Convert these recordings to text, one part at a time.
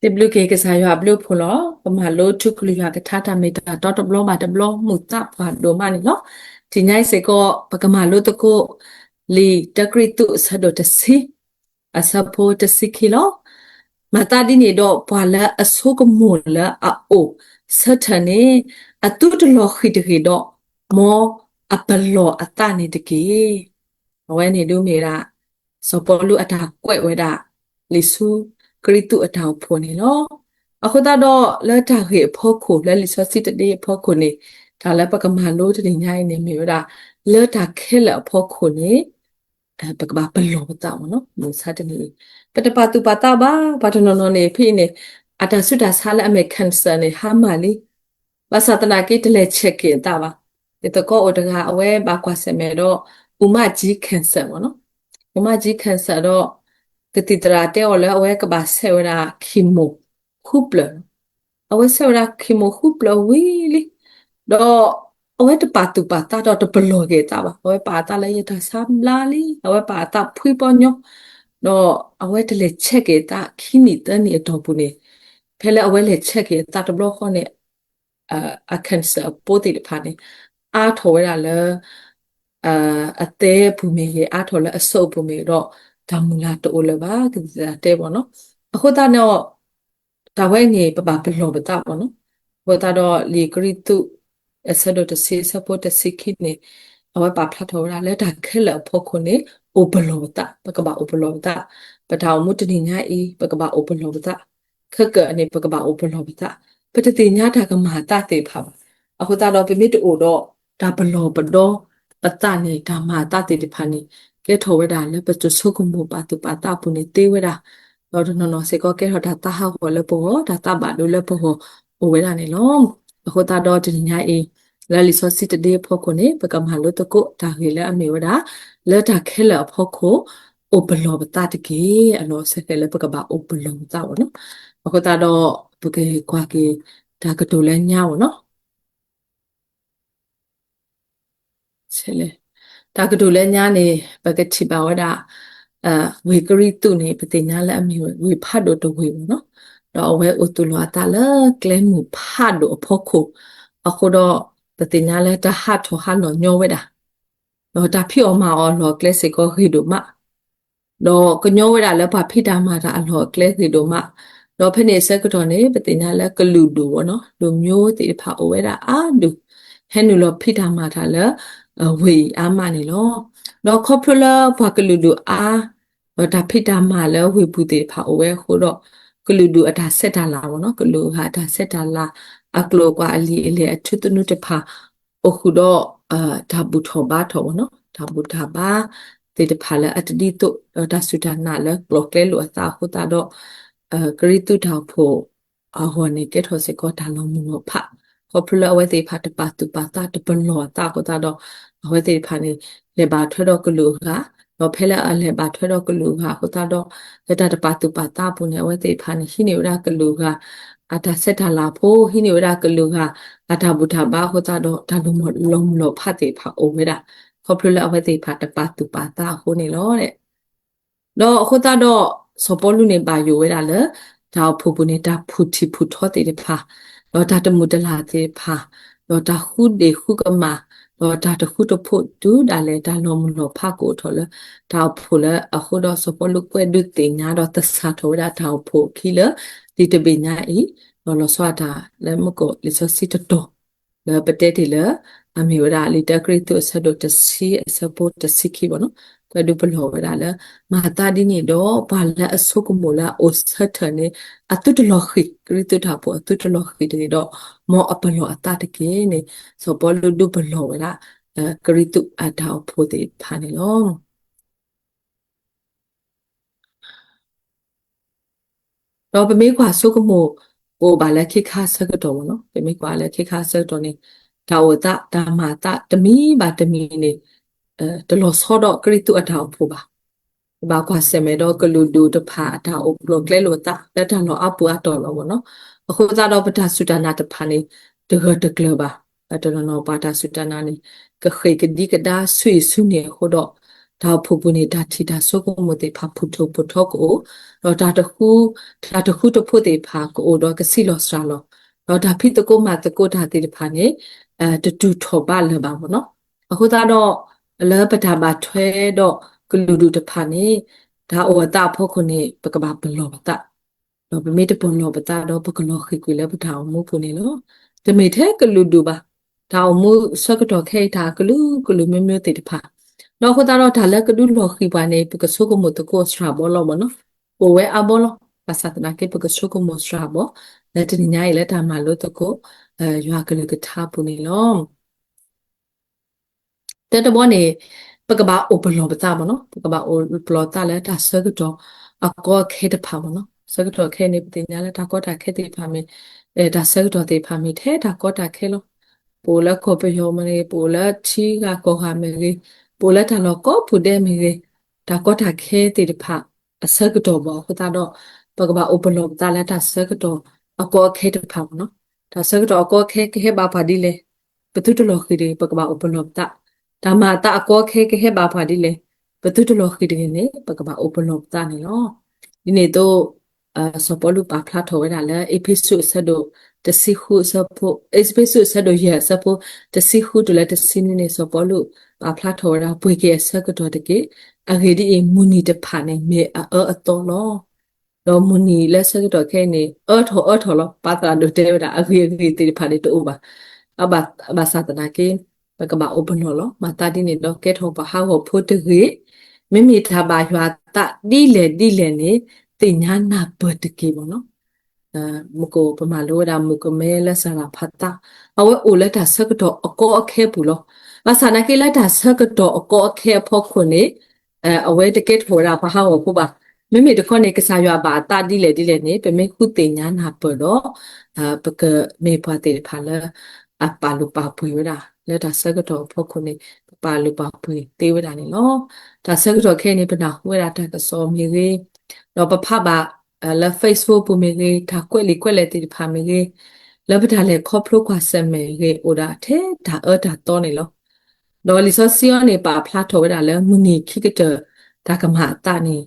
စံးဘျုးက့ၤကစၢ်ယွၤအဘျုးအဖှိၣ်လီၤ. ပမၤလိထူကလုၢ်ယွၤကထါတၢ်မ့ၢ်တၢ်တီတဘျီဘၣ်တဘျီ မုာ်သးပှၢ်ဒိၣ်မးန့ၣ်လီၤ. တနံၤညါအံၤစ့ၢ်ကီး ပကမၤလိသကိး လံာ်တၢကရံၣ်သူးအဆၢဒိၣ်တဆံ အဆၢဖိတဆံခံလီၤ. မၤသးဒ်န့ၣ်ဒီး ပှၤလၢအဆိကမိၣ်လၢအအိၣ်ဆၢထၢၣ်န့ၣ် အသုတလီၤဃံၤတဂ့ၤဒီး မ်အပလီၢ်အသးန့ၣ်တက့ၢ်. အဝဲန့ၣ်ဒုးမ့ၢ်ဝဲဒၣ် စီၤပီလူးအတၢ်ကွဲးဝဲဒၣ် လံာ်ဆူကရံၣ်သူးအတၢ်အိၣ်ဖှိၣ်န့ၣ်လီၤ. အဃိသတးဒီး လၢတၢ်ဂ့ၢ်အဖီခိၣ် လၢလံာ်စီဆှံတဒ့အဖီခိၣ်န့ၣ် တၢ်လၢပကမၤလိတနံၤညါအံၤန့ၣ်မ့ၢ်ဝဲဒၣ် လၢတၢ်ခဲလၢာ်အဖီခိၣ်န့ၣ် ပကဘၣ်ပလီၢ်ပသးမ့ၢ်နီၤ မုၢ်မဆါတနံၤအံၤ ပတပာ်သူၣ်ပာ်သးဘၣ် ပှၤတနီၤနီၤန့ၣ် ဖဲအံၤန့ၣ် အတၢ်ဆူးတၢ်ဆါလၢအမ့ၢ် cancer န့ၣ် ဟါမၢ်လံ ဘၣ်ဆၣ်သနာ်က့ တလဲၤဆဲးက့ၤအသးဘၣ်. ယသကိးအိၣ်တဂၤ အဝဲဘၣ်ကွၢ်ဆၢၣ်မဲာ်ဒီး အူမၢ်ကၠံ cancer မ့ၢ်နီၤ အူမၢ်ကၠံ cancer ဒီး ကသံၣ်သရၣ်တဲအီၤလၢအဝဲကဘၣ်ဆဲးဝဲဒၣ် chemo ဃုပျၢၣ် အဝဲဆဲးဝဲဒၣ် chemo ဃုပျၢၣ်ဝံၤလံ ဒီးအဝဲတပာ်သူၣ်ပာ်သးဒီးတပလီၢ်က့ၤအသးဘၣ်. အဝဲပာ်အသးလၢယတၢ်ဆါဘျါလံ အဝဲပာ်အသးဖှံပီညီ ဒီးအဝဲတလဲၤဆဲးက့ၤအသးခံနံၣ်သၢနံၣ်အတီၢ်ပူၤန့ၣ် ဖဲလၢအဝဲလဲၤဆဲးက့ၤအသးတဘျီဃီန့ၣ် အ cancer အပိသ့ၣ်တဖၣ်န့ၣ် အါထီၣ်ဝဲဒၣ်လၢ အသဲအပူၤမ့ၢ်ဂ့ၤ အါထီၣ်လၢအစိအပူၤမ့ၢ်ဂ့ၤဒီး တၢ်မုၢ်လၢ်တအိၣ်လၢၤဘၣ် ကသံၣ်သရၣ်တဲမ့ၢ်နီၤ. အဃိသတးန့ၣ် တၢ်ဝဲန့ၣ် ပဘၣ်ပလီၢ်ပသးမ့ၢ်နီၤ. အဃိသတးဒီးလံာ်ကရံၣ်သူး အဆၢဒိၣ်တဆံ အဆၢဖိတဆံခံန့ၣ် အဝဲပာ်ဖျါထီၣ်ဝဲဒၣ်လၢတၢ်ခဲလၢာ်အဖီခိၣ်န့ၣ် အိၣ်ပလီၢ်ပသး ပကဘၣ်အိၣ်ပလီၢ်ပသး ပတၢ်အိၣ်မူတနံၤညါအံၤ ပကဘၣ်အိၣ်ပလီၢ်ပသး ခဲကၢၣ်န့ၣ် ပကဘၣ်အိၣ်ပလီၢ်ပသး ပတသ့ၣ်ညါတၢ်ကမၤအသးသ့ၣ်တဖၣ်ဘၣ်. အဃိသတးဒီး ပမ့ၢ်တအိၣ်ဒီးတၢ်ပလီၢ်ပဒီပသးန့ၣ် တၢ်မၤအသးသ့ၣ်တဖၣ်န့ၣ် ကဲထီၣ်ဝဲဒၣ်လၢပတဆိကမိၣ်ပာ်သူၣ်ပာ်သးအပူၤန့ၣ်သ့ဝဲဒၣ် ဒီးတနီၤနီၤစ့ၢ်ကီးကဲထီၣ်တၢ်သးဟးဂီၤလၢပဂီၢ် တၢ်သးဘၣ်ဒိလၢပဂီၢ်အိၣ်ဝဲဒၣ်န့ၣ်လီၤ. အဃိသတးဒီးတနံၤညါအံၤ လၢလံာ်စီဆှံတဒ့အဖီခိၣ်န့ၣ် ပကမၤလိသကိးတၢ်ဂ့ၢ်လၢအမ့ၢ်ဝဲဒၣ် လၢတၢ်ခဲလၢာ်အဖီခိၣ် အိၣ်ပလီၢ်ပသးတက့ၢ်. အလီၢ်စဲဃဲးလၢပကဘၣ်အိၣ်ပလီၢ်ပသးမ့ၢ်နီၤ. အဃိသတးဒီး ပကကွၢ်က့ၤ တၢ်ကတိၤလၢညါမ့ၢ်နီၤ တၢ်ကတိၤလၢညါန့ၣ် ပကထံၣ်ဘၣ်ဝဲဒၣ် ဝ့ၢ်ကရံၣ်သူးန့ၣ် ပသ့ၣ်ညါလၢအမ့ၢ်ဝ့ၢ်ဖးဒိၣ်တဝ့ၢ်မ့ၢ်နီၤ. ဒီးအဝဲအိၣ်သူၣ်လီၤအသးလၢကျဲမုၢ်ဖးဒိၣ်အဖီခိၣ် အဃိဒီး ပသ့ၣ်ညါလၢတၢ်ဟးထီၣ်ဟးလီၤညီဝဲဒၣ် ဒီးတၢ်ဖံးအီၣ်မၤအီၣ်အလီၢ်အကျဲစ့ၢ်ကီးဂ့ၤဒိၣ်မး ဒီးကညီဝဲဒၣ်လၢပှၤဖံးတၢ်မၤတၢ်အလီၢ်အကျဲဂ့ၤဒိၣ်မး, ဒီးဖဲန့ၣ်အဆၢကတီၢ်န့ၣ် ပသ့ၣ်ညါလၢကလုာ်ဒူၣ်ဝဲနီၤ လူမျိုးသ့ၣ်တဖၣ်အိၣ်ဝဲဒၣ်အါဒူၣ်, ဟဲနုာ်လီၤဖံးတၢ်မၤတၢ်လၢ ဝ့ၢ်အံၤအါမးန့ၣ်လီၤ. ဒီးခီဖျိလၢပှၤကလုာ်ဒူၣ်အါ ဒီးတၢ်ဖံးတၢ်မၤလၢဝ့ၢ်ပူၤသ့ၣ်တဖၣ်အိၣ်ဝဲအဃိဒီး ကလုာ်ဒူၣ်အတၢ်ဆဲးတၢ်လၤဝဲနီၤ ကလုာ်ဂၤအတၢ်ဆဲးတၢ်လၤ အကျိၤအကွာ်အလံာ်အလဲၢ်အထူသနူတဖၣ် အိၣ်ဃုာ်ဒီး တၢ်ဘူၣ်ထီၣ်ဘါထီၣ်ဝဲနီၤ တၢ်ဘူၣ်တၢ်ဘါသ့ၣ်တဖၣ်လၢအတဒ်သိး ဒီးတၢ်စူၢ်တၢ်နာ်လၢကျိၤကျဲလိာ်အသးအဃိသတးဒီး ကရံၣ်သူးတၢ်အိၣ်ဖှိၣ်အဂီၢ်န့ၣ် ကဲထီၣ်စ့ၢ်ကီးတၢ်လီၤမုၢ်လီၤဖး, ခီဖျိလၢအဝဲသ့ၣ်တဖၣ်တပာ်သူၣ်ပာ်သးတပလီၢ်အသးအဃိသတးဒီး အဝဲသ့ၣ်တဖၣ်န့ၣ် လဲၤဘၣ်ထွဲဒီးကလုာ်အဂၤ, ဒီးဖဲလၢအလဲၤဘၣ်ထွဲဒီးကလုာ်အဂၤအဃိသတးဒီး လၢတၢ်တပာ်သူၣ်ပာ်သးအပူၤန့ၣ် အဝဲသ့ၣ်တဖၣ်န့ၣ် ဟံးန့ၢ်ဝဲဒၣ်ကလုာ်အဂၤ အတၢ်ဆဲးတၢ်လၤဖိ, ဟံးန့ၢ်ဝဲဒၣ်ကလုာ်အဂၤ အတၢ်ဘူၣ်တၢ်ဘါအဃိသတးဒီး တၢ်လီၤမုၢ်လီၤဖးသ့ၣ်တဖၣ်အိၣ်ဝဲဒၣ်, ခီဖျိလၢအဝဲသ့ၣ်တဖၣ်တပာ်သူၣ်ပာ်သးအဃိန့ၣ်လီၤ. ဒီးအဃိသတးဒီး စီၤပီလူးန့ၣ်ဘၣ်ယိၣ်ဝဲဒၣ်လၢ တၢ်အိၣ်ဖှိၣ်ပူၤန့ၣ် တၢ်ဖုၣ်ထံၣ်ဖုၣ်ထီသ့ၣ်တဖၣ်, ဒီးတၢ်တမုာ်တလၤသ့ၣ်တဖၣ်, ဒီးတၢ်ဃုဒ့ၣ်ဃုကမၣ်, ဒီးတၢ်တဃူတဖိးတုၤဒၣ်လဲာ် တၢ်လီၤမုၢ်လီၤဖးကအိၣ်ထီၣ်လၢ တၢ်အိၣ်ဖှိၣ်လၢအဃိဒီး စီၤပီလူးကွဲးဒုးသ့ၣ်ညါဒီးသဆၣ်ထီၣ်ဝဲဒၣ်တၢ်အိၣ်ဖှိၣ်အခံလၢ လံာ်တဘ့ၣ်ညါအံၤ, ဒီးလီၤဆီအတၢ်လၢမုၢ်ကီၢ်လံာ်စီဆှံတတီၤ လၢပတဲတ့ၢ်လၢ အမ့ၢ်ဝဲဒၣ်လံာ်တၢကရံၣ်သူးအဆၢဒိၣ်တဆံအဆၢဖိတဆံခံဘၣ်နီၤ, ကွဲးဒုးပလီၢ်ဝဲဒၣ်လၢ မၤသးဒ်န့ၣ်ဒီး ပှၤလၢအဆိကမိၣ်လၢအအိၣ်ဆၢထၢၣ်န့ၣ် အသုတလီၤဃံၤ, ကရံၣ်သူးတၢ်အိၣ်ဖှိၣ်အသုတလီၤဃံၤတဂ့ၤဒီး မ်အပလီၢ်အသးတက့ၢ်န့ၣ် စီၤပီလူးဒုးပလီၢ်ဝဲဒၣ် ကရံၣ်သူးအတၢ်အိၣ်ဖှိၣ်သ့ၣ်တဖၣ်န့ၣ်လီၤ. ဒီးပမ့ၢ်ကွၢ်ဆိကမိၣ် ပအိၣ်ဘၣ်လၢခ့ခါအဆၢကတီၢ်မ့ၢ်နီၤ, ပမ့ၢ်ကွၢ်လၢခ့ခါအဆၢကတီၢ်န့ၣ် တၢ်အိၣ်သးတၢ်မၤအသးတမံၤဘၣ်တမံၤန့ၣ် တလီၤဆီဒီးကရံၣ်သူးအတၢ်အိၣ်ဖှိၣ်ဘၣ်. ပဘၣ်ကွၢ်ဆၢၣ်မဲာ်ဒီးကလုာ်ဒူၣ်တဖၣ်အတၢ်အိၣ်ကျိၤကျဲလိာ်အသးလၢတၢ်လီၢ်အါပူၤအါတီၢ်လီၤမ့ၢ်နီၤ, အဃိသတးဒီးပတၢ်စူၢ်တၢ်နာ်တဖၣ်န့ၣ် တဂၢၢ်တကျၢၤဘၣ်. တနီၤနီၤပှၤတၢ်စူၢ်တၢ်နာ်န့ၣ် ကဃ့ၢ်ကဒံကဒါဆူအံၤဆူန့ၣ်အဃိဒီး တၢ်အိၣ်ဖှိၣ်ပူၤန့ၣ် တၢ်ထံၣ်တၢ်ဆိကမိၣ်သ့ၣ်တဖၣ် ဖုၣ်ထီၣ်ဖုၣ်ထီကအိၣ်, ဒီးတၢ်တဃူ, တၢ်တဃူတဖိးသ့ၣ်တဖၣ်ကအိၣ်ဒီးကဆံးလီၤစှၤလီၤ, ဒီးတၢ်ဖံးသကိးမၤသကိးတၢ်သ့ၣ်တဖၣ်န့ၣ် တတူၢ်ထီၣ်ဘးလၢၤဘၣ်မ့ၢ်နီၤ. အဃိသတးဒီး လၢပတၢ်ဘၣ်ထွဲဒီးကလုာ်ဒူၣ်တဖၣ်န့ၣ် တၢ်အိၣ်အသးအဖီခိၣ်န့ၣ် ပကဘၣ်ပလီၢ်ပသး ဒီးပမ့ၢ်တပလီၢ်ပသးဒီး ပကလီၤဃံၤကွံာ်လၢပတၢ်အိၣ်မူပူၤန့ၣ်လီၤ. တမ့ၢ်ထဲကလုာ်ဒူၣ်ဘၣ်, တၢ်အိၣ်မူဆၢကတီၢ်ခဲအံၤ တၢ်ကလုာ်ကလုာ်မ့ၢ်မ့ၢ်သ့ၣ်တဖၣ်, ဒီးအဃိသတးဒီး တၢ်လၢကဒုးလီၤဃံၤပှၤန့ၣ် ပကဆိကမိၣ်သကိးစှၤဘီလီၤမ့ၢ်နီၤ, အိၣ်ဝဲအါဘီလီၤ. ဘၣ်ဆၣ်သနာ်က့ ပကဆိကမိၣ်စှၤဘီ လၢတနံၤညါအံၤလၢတၢ်မၤလိသကိး ယွၤကလုၢ်ကထါပူၤန့ၣ်လီၤ. တၢတဘီန့ၣ် ပကဘၣ်အိၣ်ပလီၢ်ပသးမ့ၢ်နီၤ, ပကဘၣ်အိၣ်ပလီၢ်သးလၢတၢ်ဆၢကတီၢ်အကီအခဲတဖၣ်မ့ၢ်နီၤ. ဆၢကတီၢ်ခဲအံၤန့ၣ် ပသ့ၣ်ညါလၢတၢ်ကီတၢ်ခဲသ့ၣ်တဖၣ်မ့ၢ်, တၢ်ဆၢကတီၢ်သ့ၣ်တဖၣ်မ့ၢ်ထဲတၢ်ကီတၢ်ခဲလီၤ. ပအိၣ်လၢကီၢ်ပယီၤမ့ၢ်ဂ့ၤ, ပအိၣ်လၢထံဂၤကီၢ်ဂၤမ့ၢ်ဂ့ၤ, ပအိၣ်လၢတၢ်လီၢ်ကိးပူၤဒဲးမ့ၢ်ဂ့ၤ, တၢ်ကီတၢ်ခဲသ့ၣ်တဖၣ် အဆၢကတီၢ်ဘၣ်အဃိသတးဒီး ပကဘၣ်အိၣ်ပလီၢ်ပသးလၢတၢ်ဆၢကတီၢ်အကီအခဲတဖၣ်မ့ၢ်နီၤ. တၢ်ဆၢကတီၢ်အကီအခဲကဟဲဘၣ်ပှၤဒ်လဲၣ်, ပသုတလီၤဃံၤတဂ့ၤ ပကဘၣ်အိၣ်ပလီၢ်ပသး, တၢ်မၤအသးအကီအခဲကဟဲဘၣ်ပှၤဒ်လဲၣ်, ပသုတလီၤဃံၤတဂ့ၤန့ၣ် ပကဘၣ်အိၣ်ပလီၢ်ပသးန့ၣ်လီၤ. ဒ်န့ၣ်အသိး စီၤပီလူးပာ်ဖျါထီၣ်ဝဲဒၣ်လၢ အ့းဖ့းစူးအဆၢဒိၣ်တဆံဃုအဆၢဖိ, အ့းဖ့းစူးအဆၢဒိၣ်ယဲၢ်အဆၢဖိတဆံဃုတုၤလၢတဆံနွံန့ၣ် စီၤပီလူးပာ်ဖျါထီၣ်ဝဲဒၣ် ပှ့ၤက့ၤအဆၢကတီၢ်တက့ၢ်. အဂ့ၢ်ဒ်အံၤ, မုၢ်နံၤတဖၣ်န့ၣ် မ့ၢ်အအၢအသီလီၤ. ဒီးမုၢ်နံၤလၢဆၢကတီၢ်ခဲအံၤန့ၣ် အၢထီၣ်အၢထီၣ်လီၤ. ပာ်သရၣ်ဒိၣ်တဲဝဲဒၣ် အဂ့ၤအဂ့ၤသ့ၣ်တဖၣ်န့ၣ်တအိၣ်ဘၣ်. အဘၣ်ဆၣ်သနာ်က့ ပကဘၣ်အိၣ်ပလီၢ်လီၤ. မၤသးဒ်န့ၣ်ဒီး ကဲထီၣ်ပှၤဟးဂီၤဖိတဂ့ၤ. မ့မ့ၢ်တၢ်ဘၣ်ယွၤအသးဒ်လဲၣ်ဒ်လဲၣ်န့ၣ် သ့ၣ်ညါနၢ်ပၢၢ်တက့ၢ်မ့ၢ်နီၤ. မုၢ်ကအိၣ် ပမၤလိဝဲဒၣ် မုၣ်ကမဲလၢစၤရၤဖးသး, အဝဲအိၣ်လၢတၢ်ဆၢကတီၢ်အကီအခဲပူၤလီၤ. ဘၣ်ဆၣ်သနာ်က့လၢတၢ်ဆၢကတီၢ်အကီအခဲအဖီခိၣ်န့ၣ် အဝဲတကဲထီၣ်ဝဲဒၣ်ပှၤဟးဂီၤဖိဘၣ်. မ့မ့ၢ်တခီန့ၣ် ကစၢ်ယွၤဘၣ်အသးဒ်လဲၣ်ဒ်လဲၣ်န့ၣ် ပမ့ၢ်ဃုသ့ၣ်ညါနၢ်ပၢၢ်ဒီး ပကမ့ၢ်ပှၤသ့ၣ်တဖၣ်လၢ အပာ်လုၢ်ပာ်ပှ့ၤဝဲဒၣ် လၢတၢ်ဆၢကတီၢ်အဖီခိၣ်န့ၣ် ပပာ်လုၢ်ပာ်ပှ့ၤသ့ဝဲဒၣ်န့ၣ်လီၤ. တၢ်ဆၢကတီၢ်ခဲအံၤန့ၣ် ပနၢ်ဟူဝဲဒၣ်တၢ်ကစီၣ်မ့ၢ်ဂ့ၤ, ဒီးပဖးဘၣ် လၢ Facebook ပူၤမ့ၢ်ဂ့ၤ, တၢ်ကွဲးလံာ်ကွဲးလဲၢ်သ့ၣ်တဖၣ်မ့ၢ်ဂ့ၤ, လၢပတၢ်လဲၤခီဖျိကွၢ်ဆၢၣ်မဲာ်ဂ့ၤ အိၣ်ဒၣ်ထဲတၢ်အၢတၢ်သီန့ၣ်လီၤ. ဒီးလံာ်စီဆှံအံၤန့ၣ် ပာ်ဖျါထီၣ်ဝဲဒၣ်လၢ မုၢ်နံၤခံကတၢၢ် တၢ်ကမၤအသးန့ၣ်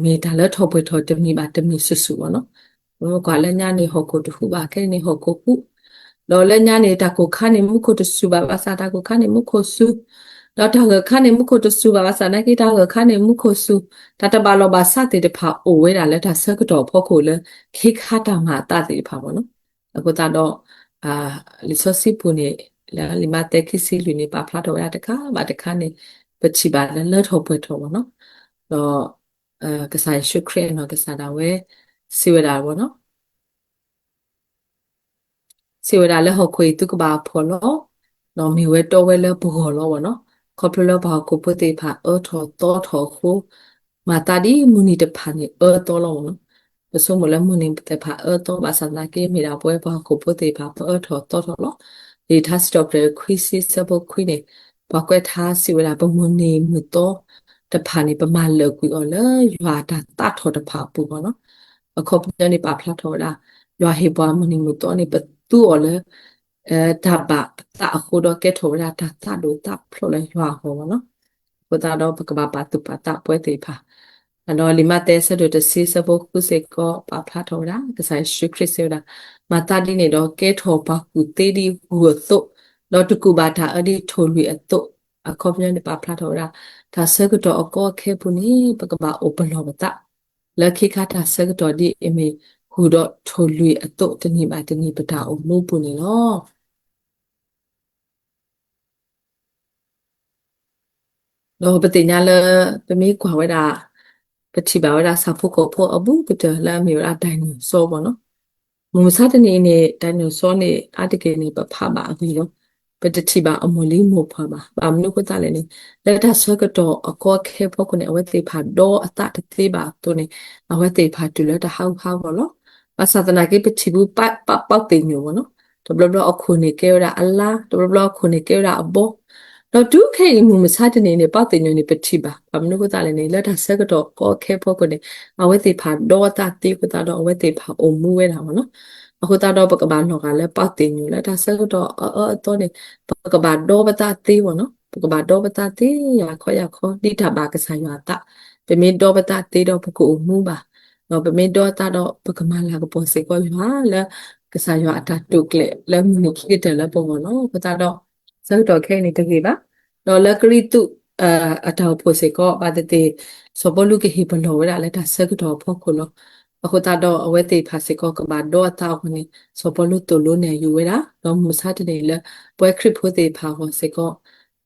မ့ၢ်တၢ်လၢထီၣ်ပှဲၤထီၣ်တမံၤဘၣ်တမံၤစုာ်စုာ်ဘၣ်နီၤ. ပမ့ၢ်ကွၢ်လၢညါန့ၣ် ဟီၣ်ခိၣ်တဟူးဘၣ်, ခဲအံၤန့ၣ် ဟီၣ်ခိၣ်ဟူး, ဒီးလၢညါန့ၣ် တၢ်ကိၢ်ခါန့ၣ် မူခိၣ်တစူၤဘၣ်, ဘၣ်ဆၣ်တၢ်ကိၢ်ခါန့ၣ် မူခိၣ်စူၤ, ဒီးတၢ်ဂၢၢ်ခါန့ၣ် မူခိၣ်တစူၤဘၣ်, ဘၣ်ဆၣ်သနာ်က့ တၢ်ဂၢၢ်ခါန့ၣ် မူခိၣ်စူၤ, တၢ်တဘၣ်လီၢ်ဘၣ်စးသ့ၣ်တဖၣ်အိၣ်ဝဲဒၣ်လၢတၢ်ဆၢကတီၢ်အဖီခိၣ်လၢ ခ့ခါတၢ်မၤအသးသ့ၣ်တဖၣ်ဘၣ်နီၤ. အဃိသတးဒီး လံာ်စီဆှံပူၤန့ၣ် လၢလံာ်မးသဲခံဆံလွံၢ်န့ၣ် ပာ်ဖျါထီၣ်ဝဲဒၣ်တခါဘၣ်တခါန့ၣ် ပထံၣ်ဘၣ်လၢလၢထီၣ်ပှဲၤထီၣ်ဘၣ်နီၤ. ဒီး ကစၢ်ယ့ၣ်ၡူးခရံာ်အနီၢ်ကစၢ်ဒၣ်ဝဲ စံးဝဲဒၣ်ဘၣ်နီၤ, စံးဝဲဒၣ်လၢဟီၣ်ခိၣ်အံၤသုကဘၣ်ဖှီၣ်လီၤ, ဒီးမ့ၢ်ဝဲတီဝဲလၢပဂီၢ်လီၤဘၣ်နီၤ. ခီဖျိလၢပှၤဟီၣ်ခိၣ်ဖိသ့ၣ်တဖၣ်အၢထီၣ်သီထီၣ်အဃိ မၤသးဒ်မုၢ်နံၤတဖၣ်န့ၣ် အၢသီလီၤဘၣ်နီၤ. ပဆိကမိၣ်လၢမုၢ်နံၤသ့ၣ်တဖၣ်အၢသီဘၣ်ဆၣ်သနာ်က့ မ့ၢ်ဒၣ်ပဝဲပှၤဟီၣ်ခိၣ်ဖိသ့ၣ်တဖၣ် ပအၢထီၣ်သီထီၣ်လီၤ. လံာ်ထါစံးထီၣ်ပတြၢၤခွံဆံအဆၢဖိခွံန့ၣ် ပှၤကွဲးထါစံးဝဲဒၣ် ပမုၢ်နံၤမုၢ်သီတဖၣ်န့ၣ် ပမၤလၢာ်ကွံာ်အီၤလၢယွၤအတၢ်သးထီၣ်တဖၣ်အပူၤဘၣ်နီၤ. အခီပညီန့ၣ် ပာ်ဖျါထီၣ်ဝဲဒၣ် ယွၤဟ့ၣ်ပှၤမုၢ်နံၤမုၢ်သီန့ၣ် ပသူအီၤလၢ တၢ်ဘၣ်ပသးအဃိဒီး ကဲထီၣ်ဝဲဒၣ်တၢ်သးဒိၣ်သးဖျိးလၢယွၤအဂီၢ်ဘၣ်နီၤ. အဃိသတးဒီး ပကဘၣ်ပာ်သူၣ်ပာ်သးပဝဲသ့ၣ်တဖၣ် ဒီးလံာ်မးသဲအဆၢဒိၣ်တဆံအဆၢဖိဃုစ့ၢ်ကီး ပာ်ဖျါထီၣ်ဝဲဒၣ် ကစၢ်ယ့ၣ်ၡူးခရံာ်စံးဝဲဒၣ် မၤသးဒ်န့ၣ်ဒီး ကဲထီၣ်ပှၤကူၣ်သ့ဒ်ဂုၢ်အသိး, ဒီးတကူၣ်ဘၣ်တၢ်အၢဒ်ထိၣ်လွံၢ်အသိး. အခီပညီန့ၣ် ပာ်ဖျါထီၣ်ဝဲဒၣ် တၢ်ဆၢကတီၢ်အကီအခဲပူၤန့ၣ် ပကဘၣ်အိၣ်ပလီၢ်ပသး လၢခ့ခါတၢ်ဆၢကတီၢ်ဒ်အမ့ၢ် ဂုၢ်ဒီးထိၣ်လွံၢ်အသိး တနံၤဘၣ်တနံၤပတၢ်အိၣ်မူပူၤန့ၣ်လီၤ. ဒီးပသ့ၣ်ညါလၢ ပမ့ၢ်ကွၢ်ဝဲဒၣ် ပထံၣ်ဘၣ်ဝဲဒၣ်ဆၣ်ဖိကီၢ်ဖိအဘူးကတၢၢ် လၢအမ့ၢ်ဝဲဒၣ် ဒိၣ်နူၤစီၤဘၣ်နီၤ. မုၢ်မဆါတနံၤအံၤန့ၣ် ဒိၣ်နူၤစီၤန့ၣ် အါတက့ၢ်န့ၣ် ပဖးဘၣ်အဂ့ၢ်လီၤ. ပတထံၣ်ဘၣ်အမိၢ်လံမိၢ်ပှၢ်ဘၣ်. ဘၣ်မနုၤအဃိသတးလဲၣ်န့ၣ် လၢတၢ်ဆၢကတီၢ်အကီအခဲအဖီခိၣ်န့ၣ် အဝဲသ့ၣ်တဖၣ်ဒီအသးတသ့ဘၣ်အသိးန့ၣ် အဝဲသ့ၣ်တဖၣ်တုၤလၢတၢ်ဟးဂူာ်ဟးဂီၤလီၤ. ဘၣ်ဆၣ်သနာ်က့ ပထံၣ်ဘၣ်ပၢ် ပၢ်သ့ၣ်ညိၣ်ဘၣ်နီၤ. တဘျီဘျီအခိၣ်န့ၣ်ကဲဝဲဒၣ်အလါ, တဘျီဘျီအခိၣ်န့ၣ်ကဲဝဲဒၣ်အဘီ, ဒီးတုၤခဲအံၤမုၢ်မဆါတနံၤန့ၣ် ပၢ်သ့ၣ်ညိၣ်န့ၣ် ပထံၣ်ဘၣ်. ဘၣ်မနုၤအဃိသတးလဲၣ်န့ၣ် လၢတၢ်ဆၢကတီၢ်ကီခဲအဖီခိၣ်န့ၣ် အဝဲသ့ၣ်တဖၣ်ဒီအသးသ့အဃိသတးဒီး အဝဲသ့ၣ်တဖၣ်အိၣ်မူဝဲဒၣ်ဘၣ်နီၤ. အဃိသတးဒီး ပကဘၣ်လီၤဂာ်လၢပၢ်သ့ၣ်ညိၣ် လၢတၢ်ဆၢကတီၢ်အအၢအသီန့ၣ် ပကဘၣ်ဒီပသးသ့ဘၣ်နီၤ. ပကဘၣ်ဒီပသးသ့ယၤခီယၤခီ ဒ်တၢ်ဘၣ်ကစၢ်ယွၤအသး, ပမ့ၢ်ဒီပသးသ့ဒီးပကအိၣ်မူဘၣ်, ဒီးပမ့ၢ်ဒီသးဒီး ပကမၤလၤကပီၤစ့ၢ်ကီးယွၤလၢကစၢ်ယွၤအတၢ်တိာ်ကျဲၤလၢမုၢ်နံၤခံကတၢၢ်လၢပဂီၢ်လီၤ. အဃိသတးဒီး ဆၢကတီၢ်ခဲအံၤန့ၣ်တဂ့ၤဘၣ်. ဒီးလၢကရံၣ်သူး အတၢ်အိၣ်ဖှိၣ်စ့ၢ်ကီး ဘၣ်သ့ၣ်သ့ၣ် စီၤပီလူးကဟ့ၣ်ပလီၢ်ဝဲဒၣ်လၢတၢ်ဆၢကတီၢ်အဖီခိၣ်လီၤ. အဃိသတးဒီးအဝဲသ့ၣ်တဖၣ်စ့ၢ်ကီးကဘၣ်ဒီအသးအဂီၢ်န့ၣ် စီၤပီလူးသိၣ်လိနဲၣ်ယုၤဝဲဒၣ်, ဒီးမုၢ်မဆါတနံၤအံၤလၢ ပဝဲခရံာ်ဖိသ့ၣ်တဖၣ်အဂီၢ်စ့ၢ်ကီး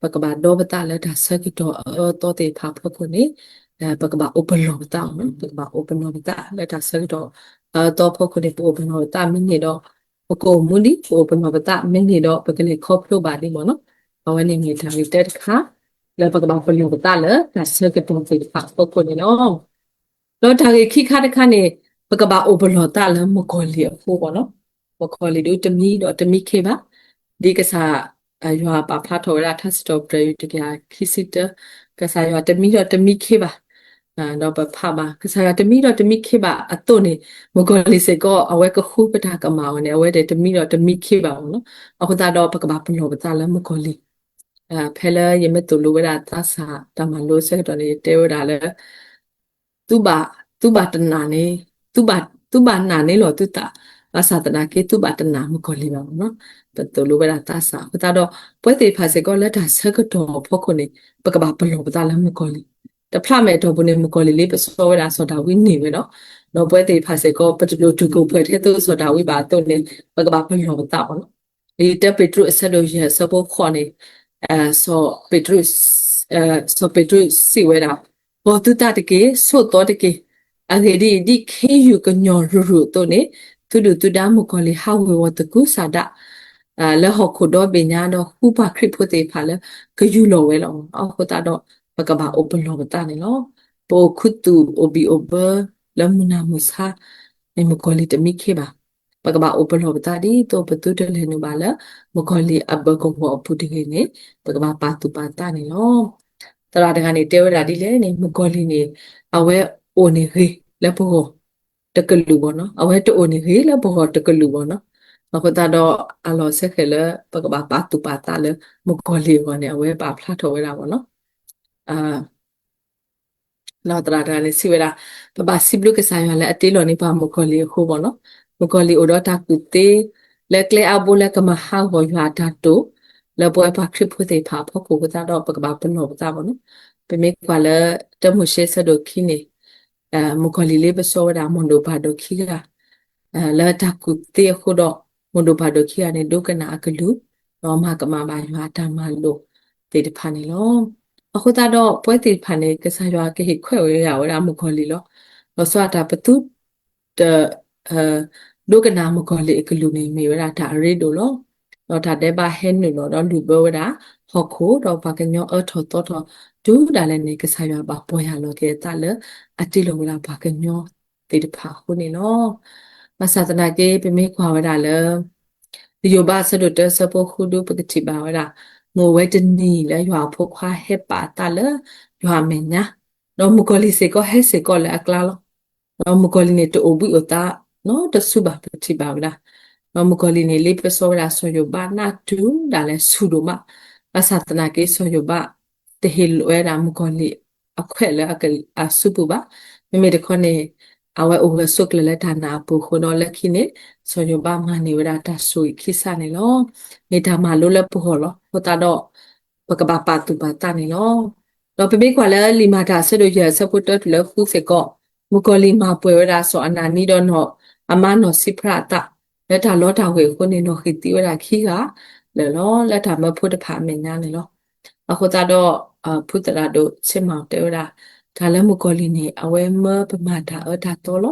ပကဘၣ်ဒီပသးလၢတၢ်ဆၢကတီၢ်အအၢအသီသ့ၣ်တဖၣ်အဖီခိၣ်န့ၣ် ပကဘၣ်အိၣ်ပလီၢ်ပသးအီၤ, ပကဘၣ်အိၣ်ပလီၢ်ပသးလၢတၢ်ဆၢကတီၢ်အအၢအသီအဖီခိၣ်န့ၣ် ပအိၣ်ပလီၢ်ပသးမ့ၢ်န့ၢ်ဒီး ပကအိၣ်မူဒံး, ပအိၣ်ပလီၢ်ပသးမ့ၢ်န့ၢ်ဒီး ပကလဲၤခီဖျိဘၣ်ဒံးမ့ၢ်နီၤ. အဝဲန့ၣ်မ့ၢ်တၢ်ဂ့ၢ်တၢတခါ လၢပကဘၣ်ပလီၢ်ပသးလၢတၢ်ဆၢကတီၢ်သ့ၣ်တဖၣ်အဖီခိၣ်န့ၣ်လီၤ. ဒီးတၢ်ဂ့ၢ်ခံခါတခါန့ၣ် ပကဘၣ်အိၣ်ပလီၢ်သးလၢမုၣ်ကီၤလံၢ်အဃိမ့ၢ်နီၤ. မုၣ်ကီၤလံၢ်ဒုးတမံဒီးတမံခ့ဘၣ်. ဒ်ကစၢ်ယွၤပာ်ဖျါထီၣ်ဝဲဒၣ် ထါစံးထီၣ်ပတြၢၤ တကယၤခံဆံတၢ, ကစၢ်ယွၤတမံဒီးတမံခ့ဘၣ်. ဒီးပဖးဘၣ် ကစၢ်ယွၤတမံဒီးတမံခ့ဘၣ်အသိးန့ၣ် မုၣ်ကီၤလံၢ်စ့ၢ်ကီး အဝဲကဃုပတၢ်ကမၣ်အီၤန့ၣ် အဝဲဒၣ်တမံဒီးတမံခ့ဘၣ်မ့ၢ်နီၤ. အဃိသတးဒီးပကဘၣ်ပလီၢ်ပသးလၢမုၣ်ကီၤလံၢ် ဖဲလၢယမ့ၢ်သိၣ်လိဝဲဒၣ်သးစၢ်တၢ်မၤလိအဆၢကတီၢ်န့ၣ် ယတဲဝဲဒၣ်လၢ သုဘၣ်, သုဘၣ်တနာ်န့ၣ်, သုဘၣ်, သုဘၣ်နာ်န့ၢ်လီၤသုသး, ဘၣ်ဆၣ်သနာ်က့ သုဘၣ်တနာ်မုၣ်ကီၤလံၢ်ဘၣ်မ့ၢ်နီၤ. ပသိၣ်လိဝဲဒၣ်သးစၢ် အဃိသတးဒီး ပဝဲသ့ၣ်တဖၣ်စ့ၢ်ကီးလၢတၢ်ဆၢကတီၢ်အဖီခိၣ်န့ၣ် ပကဘၣ်ပလီၢ်ပသးလၢမုၣ်ကီၤလံၢ်. တဖျးမဲာ်အတီၢ်ပူၤန့ၣ် မုၣ်ကီၤလံၢ်လ့ပစီဝဲဒၣ်စီၤဒၤဝံးန့ၢ်ဝဲလီၤ. ဒီးပဝဲသ့ၣ်တဖၣ်စ့ၢ်ကီး ပတလိၣ်တူၢ်ကိၢ်ပှဲၤထဲသိးစီၤဒၤဝံးဘၣ်အသိးန့ၣ် ပကဘၣ်ပလီၢ်ပသးမ့ၢ်နီၤ. လံာ်တၢပ့းတရူးအဆၢဒိၣ်ယဲၢ်အဆၢဖိဃိးန့ၣ် စီၤပ့းတရူး, စီၤပ့းတရူးစံးဝဲဒၣ်, ဂီၤသုသးတက့ၢ်, ဆိးသီတက့ၢ်. အဂ့ၢ်ဒ်အံၤ, ဒ်ခ့ယုၢ်ကညီၢ်ရုၢ်ရုၢ်အသိးန့ၣ် သုဒုၣ်သုဒါမုၣ်ကီၤလံၢ်ဟးဝ့ၤဝီၤသကုၤဆးဒး လၢဟီၣ်ခိၣ်ဒီဘ့ၣ်ညါ ဒီးဃုပှၤခရံာ်ဖိသ့ၣ်တဖၣ်လၢကယူၢ်လီၤဝဲလီၤ. အဃိသတးဒီး ပကဘၣ်အိၣ်ပလီၢ်ပသးန့ၣ်လီၤ. ပအိၣ်ခူသူၣ်အိၣ်ဘံၣ်အိၣ်ဘၢလၢမုၢ်နၤမုၢ်ဆါန့ၣ် မုၣ်ကီၤလံၢ်တမံခ့ဘၣ်. ပကဘၣ်အိၣ်ပလီၢ်ပသးဒ်သိးပသုတလဲၤနုာ်ဘၣ်လၢ မုၣ်ကီၤလံၢ်အဘၢၣ်ကဝီၤအပူၤတဂ့ၤန့ၣ် ပကဘၣ်ပာ်သူၣ်ပာ်သးန့ၣ်လီၤ. သရၣ်တဂၤန့ၣ် တဲဝဲဒၣ်ဒ်လဲၣ်န့ၣ် မုၣ်ကီၤလံၢ်န့ၣ် အဝဲအိၣ်န့ၣ်ဂ့ၤလၢပဂီၢ်တကလုာ်ဘၣ်နီၤ, အဝဲတအိၣ်န့ၣ်ဂ့ၤလၢပဂီၢ်တကလုာ်ဘၣ်နီၤ. အဃိသတးဒီး အလီၢ်စဲဃဲၤလၢ ပကဘၣ်ပာ်သူၣ်ပာ်သးလၢ မုၣ်ကီၤလံၢ်အဂီၢ်န့ၣ် အဝဲပာ်ဖျါထီၣ်ဝဲဒၣ်ဘၣ်နီၤ. ဒီးသရၣ်တဂၤန့ၣ်စံးဝဲဒၣ်, ပဘၣ်စံးဘျုးကစၢ်ယွၤလၢအတ့လီၤန့ၢ်ပှၤမုၣ်ကီၤလံၢ်အဃိဘၣ်နီၤ. မုၣ်ကီၤလံၢ်အိၣ်ဒီးတၢ်ကူၣ်သ့ လၢကျဲအါဘိလၢကမၤဟးဂီၤယွၤအတၢ်တိာ် လၢပဝဲပှၤခရံာ်ဖိသ့ၣ်တဖၣ်အဖီခိၣ်အဃိသတးဒီး ပကဘၣ်ပလီၢ်ပသးဘၣ်နီၤ. ပမ့ၢ်ကွၢ်လၢ တၢမိၤၡ့ဆၢဒိၣ်ခံန့ၣ် မုၣ်ကီၤလံၢ်လ့ပစီဝဲဒၣ် မိၢ်ဒိၣ်ပၢ်ဒိၣ်ခံဂၤ လၢတၢ်ကူၣ်သ့အဃိဒီး မိၢ်ဒိၣ်ပၢ်ဒိၣ်ခံဂၤန့ၣ် ဒိကနၣ်အကလုၢ် ဒီးမၤကမၣ်ဘၣ်ယွၤအတၢ်မၤလိာ်သ့ၣ်တဖၣ်န့ၣ်လီၤ. အဃိသတးဒီး ပဝဲသ့ၣ်တဖၣ်န့ၣ် ကစၢ်ယွၤကဟ့ၣ်ခွဲးဝဲဒၣ်ဝဲဒၣ်မုၣ်ကီၤလံၢ်လီၤ. လီၤဆီဒၣ်တၢ်ပသူ တ ဒိကနၣ်မုၣ်ကီၤလံၢ်အကလုၢ်န့ၣ် မ့ၢ်ဝဲဒၣ်တၢ်အရ့ဒိၣ်လီၤ. ဒီးတၢ်ဒဲးဘးဟဲနုာ်လီၤဒီးလုၢ်ဘၢဝဲဒၣ်ဟီၣ်ခိၣ် ဒီးပှၤကညီအၢထီၣ်သီထီၣ် တုၤဒၣ်လဲာ်န့ၣ် ကစၢ်ယွၤဘၣ်ပီၢ်ယၢ်လီၤက့ၤအသးလၢအတ့လီၤဝဲဒၣ်ပှၤကညီသ့ၣ်တဖၣ်အဃိန့ၣ်လီၤ. ဘၣ်ဆၣ်သနာ်က့ ပမ့ၢ်ကွၢ်ဝဲဒၣ်လၢ လံာ်ယိၤဘးအဆၢဒိၣ်တၢအဆၢဖိဃုဒု ပကထံၣ်ဘၣ်ဝဲဒၣ် မ့ၢ်အိၣ်ဝဲတနံၤလၢယွၤအဖိခွါဟဲပာ်အသးလၢယွၤအမဲာ်ညါ, ဒီးမုၣ်ကီၤလံၢ်စ့ၢ်ကီးဟဲစ့ၢ်ကီးလၢအကျါလီၤ. ဒီးမုၣ်ကီၤလံၢ်န့ၣ် တအိၣ်ဘှံးအိၣ်သါနီတစုဘၣ် ပထံၣ်ဘၣ်ဝဲဒၣ်. ဒီးမုၣ်ကီၤလံၢ်န့ၣ် လ့ပစီဝဲဒၣ်စီၤယိၤဘးနးတုၤဒၣ်လဲာ်ဆူၣ်ဒိၣ်မး, ဘၣ်ဆၣ်သနာ်က့ စီၤယိၤဘး တဟ့ၣ်ဝဲဒၣ်မုၣ်ကီၤလံၢ်အခွဲးလၢအစုပူၤဘၣ်. မ့မ့ၢ်တခီန့ၣ် အဝဲအိၣ်ဂၢၢ်ဆိးကျၢၤလၢတၢ်နာ်အပူၤအဃိဒီး လၢခံန့ၣ် စီၤယိၤဘးမၤန့ၢ်ဝဲဒၣ်တၢ်ဆိၣ်ဂ့ၤခံစးန့ၣ်လီၤ. မ့ၢ်တၢ်မၤလိလၢပဂီၢ်လီၤ. အဃိသတးဒီး ပကဘၣ်ပာ်သူၣ်ပာ်သးန့ၣ်လီၤ. ဒီးပမ့ၢ်ကွၢ်လၢလံာ်မၤတၢ်အဆၢဒိၣ်ယဲၢ်အဆၢဖိတၢတုၤလၢဃုစ့ၢ်ကီး, မုၣ်ကီၤလံၢ်မၤပှဲၤဝဲဒၣ်စီၤအနၤနံဒီးနီၢ်အမါနီၢ်စံးဖရၣ်အသး လၢတၢ်လီတၢ်ဝ့ၤအဃိန့ၣ် နီၢ်ဃ့ၢ်သံဝဲဒၣ်ခံဂၤလၢာ်လီၤ လၢတၢ်မၢဖိတဖၣ်အမဲာ်ညါန့ၣ်လီၤ. အဃိသတးဒီး ဖုသရၣ်ဒိၣ်ဆ့မီၣ်တဲဝဲဒၣ် တၢ်လၢမုၣ်ကီၤလံၢ်န့ၣ် အဝဲမၢပမၤတၢ်အၢတၢ်သီလီ